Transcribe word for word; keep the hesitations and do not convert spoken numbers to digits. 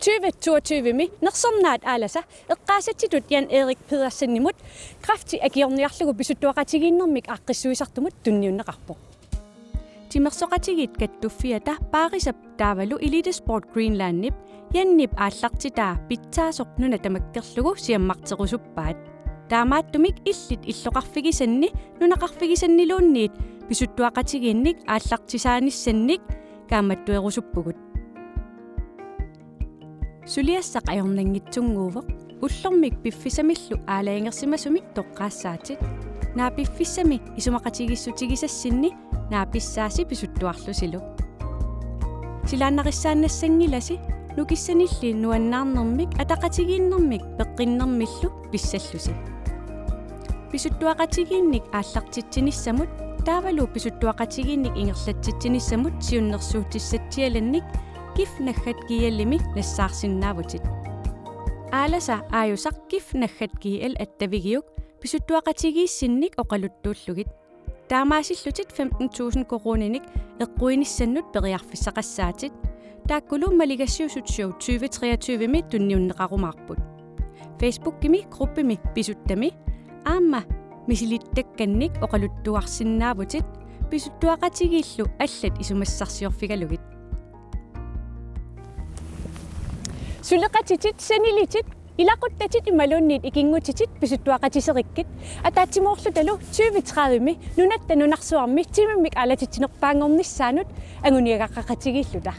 tyve toogtyve-mi nersornaat Aalasa eqqaasatsitut Jan Erik Pedersenimut kræfti akiorniarlugu pisuttuaqatigiinnermik aaqqissuisartumut tunniunneqarpoq. Timersoqatigiit Kattuffiata Paarisap taavalu Elite Sport Greenlandip Janip aallartitaa pitsaasoq nuna tamakkerlugu siammarterusuppaat. Taamaattumik illit illoqarfigisanni nunaqarfigisanniluunniit pisuttuaqatigiinnik aallartisaanissannik kaammattuerusuppugut. Suliassaq ajornanngitsunnguuvoq, ullormik piffissamillu aalajangersimasumik toqqaassaatit. Naak piffissami isumaqatigiissutigisassinni naak pissaasi pisuttuarlusilu. Silaannarissaannassanngilasi nukissanilli nuannaarnermik ataqatigiinnermik peqqinnermillu pissallusi. Pisuttuaqatigiinnik aallartitsinissamut taavalu pisuttuaqatigiinnik ingerlatsitsinissamut siunnersuutissatsialannik kif naggat gl-imi nassaarsinnaavutit. Aalasa aajusaq kif naggat gl attavigiuk pisuttuaqatigiissinnik oqaluttuullugit. Taamaasillutit femten tusind koruuninik eqquinissannut periarfissaqassaatit. Taakkulu Maligassiuussut Show tyve treogtyve-mi tunniunneqarumaarput. Facebookimi gruppimi Pisuttami aamma misilittakkannik oqaluttuarsinnaavutit pisuttuaqatigiillu allat isumassarsiorfigalugit. Suleqatitit, sanilitit, ilaquttatit imaluunniit ikinngutitit pisuttuaqatiserikkit, ataatsimoorlutalu tyve tredive-mi Nunatta Nunarsuarmi timimmik aalatitsinerpaanngornissaanut anguniagaqaqatigiilluta.